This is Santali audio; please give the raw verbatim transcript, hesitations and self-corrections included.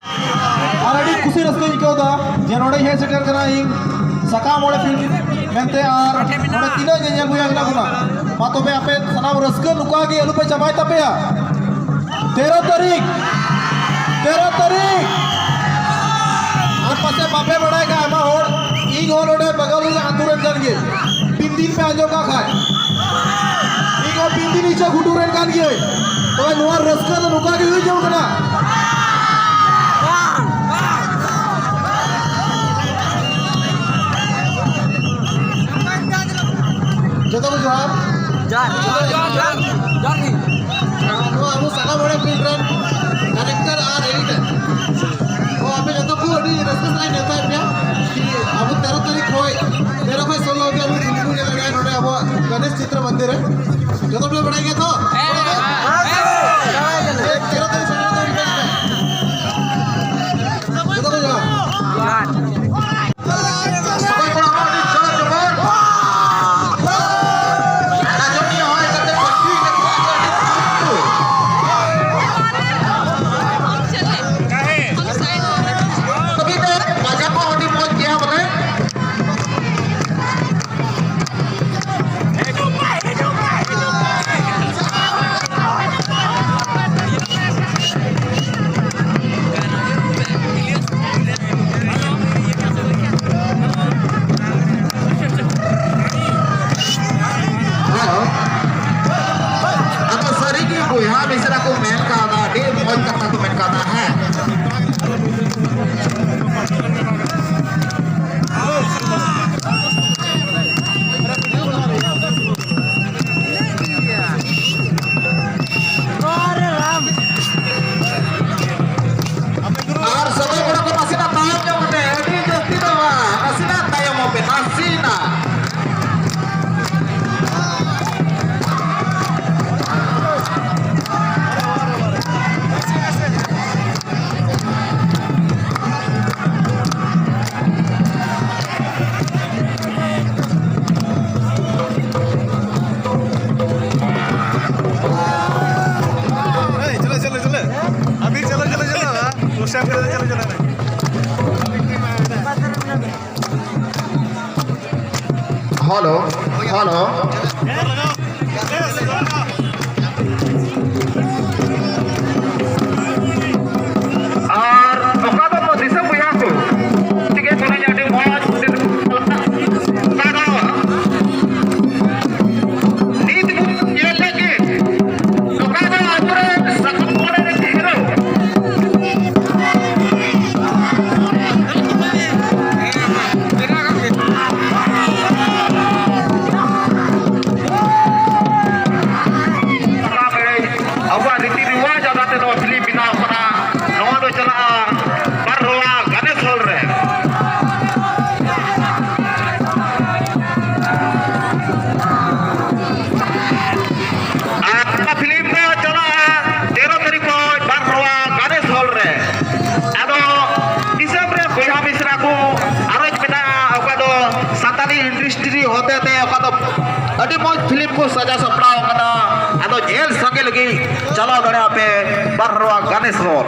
ᱟᱨ ᱟᱹᱰᱤ ᱠᱩᱥᱤ ᱨᱟᱹᱥᱠᱟᱹᱧ ᱟᱹᱭᱠᱟᱹᱣ ᱮᱫᱟ ᱡᱮ ᱱᱚᱰᱮᱧ ᱦᱮᱡ ᱥᱮᱴᱮᱨ ᱠᱟᱱᱟ ᱤᱧ ᱥᱟᱠᱟᱢ ᱢᱚᱬᱮ ᱯᱤᱲᱦᱤ ᱢᱮᱱᱛᱮ᱾ ᱟᱨ ᱱᱚᱰᱮ ᱛᱤᱱᱟᱹᱜ ᱧᱮᱧᱮᱞ ᱵᱚᱭᱦᱟ ᱢᱮᱱᱟᱜ ᱵᱚᱱᱟ, ᱢᱟ ᱛᱚᱵᱮ ᱟᱯᱮ ᱥᱟᱱᱟᱢ ᱨᱟᱹᱥᱠᱟᱹ ᱱᱚᱝᱠᱟ ᱜᱮ ᱟᱞᱚᱯᱮ ᱪᱟᱵᱟᱭ ᱛᱟᱯᱮᱭᱟ᱾ ᱛᱮᱨᱚ ᱛᱟᱹᱨᱤᱠᱷ, ᱛᱮᱨᱚ ᱛᱟᱹᱨᱤᱠᱷ᱾ ᱟᱨ ᱯᱟᱥᱮ ᱵᱟᱯᱮ ᱵᱟᱲᱟᱭ ᱠᱷᱟᱱ ᱟᱭᱢᱟ ᱦᱚᱲ, ᱤᱧ ᱦᱚᱸ ᱱᱚᱰᱮ ᱵᱟᱜᱟᱞ ᱟᱹᱛᱩ ᱨᱮᱱ ᱠᱟᱱ ᱜᱤᱭᱟᱹᱧ᱾ ᱯᱤᱱᱫᱤᱱ ᱯᱮ ᱟᱸᱡᱚᱢ ᱠᱟᱜ ᱠᱷᱟᱱ, ᱤᱧ ᱦᱚᱸ ᱯᱤᱱᱫᱤᱱ ᱤᱪᱟᱹ ᱜᱷᱩᱴᱩ ᱨᱮᱱ ᱠᱟᱱ ᱜᱤᱭᱟᱹᱧ᱾ ᱛᱚᱵᱮ ᱱᱚᱣᱟ ᱨᱟᱹᱥᱠᱟᱹ ᱫᱚ ᱱᱚᱝᱠᱟ ᱜᱮ ᱦᱩᱭ ᱡᱟᱹᱨᱩᱲ ᱠᱟᱱᱟ᱾ ᱡᱚᱛᱚ ᱠᱚ ᱡᱚᱦᱟᱨ᱾ ᱡᱚᱦᱟᱨ, ᱡᱚᱦᱟᱨ, ᱡᱚᱦᱟᱨ, ᱡᱚᱦᱟᱨ ᱜᱮ᱾ ᱱᱚᱣᱟ ᱟᱵᱚ ᱥᱟᱠᱟᱢ ᱚᱲᱮ ᱯᱷᱤᱞᱢ ᱨᱮᱱ ᱰᱟᱭᱨᱮᱠᱴᱚᱨ ᱟᱨ ᱮᱰᱤᱴᱚᱨ᱾ ᱛᱚ ᱟᱯᱮ ᱡᱚᱛᱚ ᱠᱚ ᱟᱹᱰᱤ ᱨᱟᱹᱥᱠᱟᱹ ᱥᱟᱞᱟᱜ ᱤᱧ ᱱᱮᱣᱛᱟᱭᱮᱫ ᱯᱮᱭᱟ ᱠᱤ ᱟᱵᱚ ᱛᱮᱨᱚ ᱛᱟᱹᱨᱤᱠᱷ ᱠᱷᱚᱡ, ᱛᱮᱨᱚ ᱠᱷᱚᱡ ᱥᱳᱞᱳ ᱦᱟᱹᱵᱤᱡ ᱟᱵᱚ ᱯᱷᱤᱞᱢ ᱵᱚᱱ ᱧᱮᱞ ᱫᱟᱲᱮᱭᱟᱜᱼᱟ ᱱᱚᱰᱮ ᱟᱵᱚᱣᱟᱜ ᱜᱚᱱᱮᱥ ᱪᱤᱛᱨᱚ ᱢᱚᱱᱫᱤᱨ ᱨᱮ᱾ ᱡᱚᱛᱚ ᱯᱮ ᱵᱟᱲᱟᱭ ᱜᱮᱭᱟ ᱛᱚ? ᱦᱮᱸ, ᱛᱮᱨᱚ ᱛᱟᱹᱨᱤᱠᱷ ᱥᱮᱴᱮᱨ ᱠᱟᱛᱮ ᱦᱤᱡᱩᱜ ᱯᱮ᱾ ᱡᱚᱛᱚ ᱠᱚ ᱡᱚᱦᱟᱨ᱾ ᱡᱚᱦᱟᱨ᱾ ᱥᱚᱢᱚᱭ ᱠᱚ ᱮᱢᱟ ᱟᱹᱰᱤ ᱡᱳᱨ ᱡᱚᱵᱚᱨ᱾ ᱨᱟᱡᱚᱱᱤᱭᱟᱹ ᱦᱚᱸ ᱦᱮᱡ ᱠᱟᱛᱮ ᱵᱟᱹᱲᱛᱤ ᱠᱟᱛᱮ ᱟᱹᱰᱤ ᱡᱳᱨ᱾ ᱠᱟᱹᱢᱤ ᱫᱚ ᱵᱟᱡᱟᱣ ᱠᱚ ᱟᱹᱰᱤ ᱢᱚᱡᱽ ᱜᱮᱭᱟ ᱵᱚᱞᱮ᱾ ᱦᱮᱞᱳ᱾ ᱟᱫᱚ ᱥᱟᱹᱨᱤᱜᱮ ᱵᱚᱭᱦᱟ ᱢᱤᱥᱨᱟ ᱠᱚ ᱢᱮᱱ ᱠᱟᱣᱫᱟ, ᱟᱹᱰᱤ ᱢᱚᱡᱽ ᱠᱟᱛᱷᱟ ᱠᱚ ᱢᱮᱱ ᱠᱟᱣᱫᱟ, ᱦᱮᱸ᱾ ᱟᱨ ᱥᱚᱜᱚᱭ ᱠᱚᱲᱟ ᱠᱚ ᱱᱟᱥᱮᱱᱟᱜ ᱛᱟᱭᱚᱢ ᱧᱚᱜ ᱠᱟᱛᱮ, ᱟᱹᱰᱤ ᱡᱟᱹᱥᱛᱤ ᱫᱚ ᱵᱟᱝ, ᱱᱟᱥᱮᱱᱟᱜ ᱛᱟᱭᱚᱢᱚᱜ ᱯᱮ, ᱱᱟᱥᱮᱱᱟᱜ᱾ Hello, hello. ᱟᱨ ᱚᱠᱟ ᱫᱚ ᱫᱤᱥᱚᱢ ᱵᱚᱭᱦᱟ ᱠᱚ, ᱴᱷᱤᱠ ᱜᱮᱭᱟ, ᱟᱹᱰᱤ ᱢᱚᱡᱽ᱾ ᱚᱠᱟ ᱫᱚ ᱱᱤᱛ ᱵᱚᱱ ᱧᱮᱞ ᱞᱟᱹᱜᱤᱫ, ᱚᱠᱟ ᱫᱚ ᱟᱵᱚᱨᱮᱱ ᱥᱟᱠᱟᱢ ᱚᱲᱮᱡ ᱨᱮᱱ ᱦᱤᱨᱳ᱾ ᱟᱵᱚᱣᱟᱜ ᱨᱤᱛᱤ ᱨᱮᱣᱟᱡᱽ ᱟᱫᱷᱟᱨ ᱛᱮ ᱱᱚᱣᱟ ᱯᱷᱤᱞᱢ ᱵᱮᱱᱟᱣ ᱠᱟᱱᱟ᱾ ᱱᱚᱣᱟ ᱫᱚ ᱪᱟᱞᱟᱜᱼᱟ ᱵᱟᱨᱦᱟᱣᱟ ᱜᱟᱱᱮᱥ ᱦᱚᱞ ᱨᱮ᱾ ᱟᱨ ᱱᱚᱣᱟ ᱯᱷᱤᱞᱢ ᱫᱚ ᱪᱟᱞᱟᱜᱼᱟ ᱛᱮᱨᱚ ᱛᱟᱹᱨᱤᱠᱷ ᱠᱷᱚᱱ ᱵᱟᱨᱦᱟᱣᱟ ᱜᱟᱱᱮᱥ ᱦᱚᱞ ᱨᱮ᱾ ᱟᱫᱚ ᱫᱤᱥᱚᱢ ᱨᱮ ᱵᱚᱭᱦᱟ ᱢᱤᱥᱨᱟ ᱠᱚ ᱟᱨᱚᱡᱽ ᱢᱮᱱᱟᱜᱼᱟ, ᱚᱠᱟ ᱫᱚ ᱥᱟᱱᱛᱟᱞᱤ ᱤᱱᱰᱟᱥᱴᱨᱤ ᱦᱚᱛᱮ ᱛᱮ ᱚᱠᱟ ᱫᱚ ᱟᱹᱰᱤ ᱢᱚᱡᱽ ᱯᱷᱤᱞᱢ ᱠᱚ ᱥᱟᱡᱟᱣ ᱥᱟᱯᱲᱟᱣ ᱠᱟᱫᱟ᱾ ᱟᱫᱚ ᱧᱮᱞ ᱥᱟᱸᱜᱮ ᱞᱟᱹᱜᱤᱫ ᱪᱟᱞᱟᱣ ᱫᱟᱲᱮᱭᱟᱜᱼᱟ ᱯᱮ ᱵᱟᱨᱦᱟᱣᱟ ᱜᱟᱱᱮᱥ ᱦᱚᱞ᱾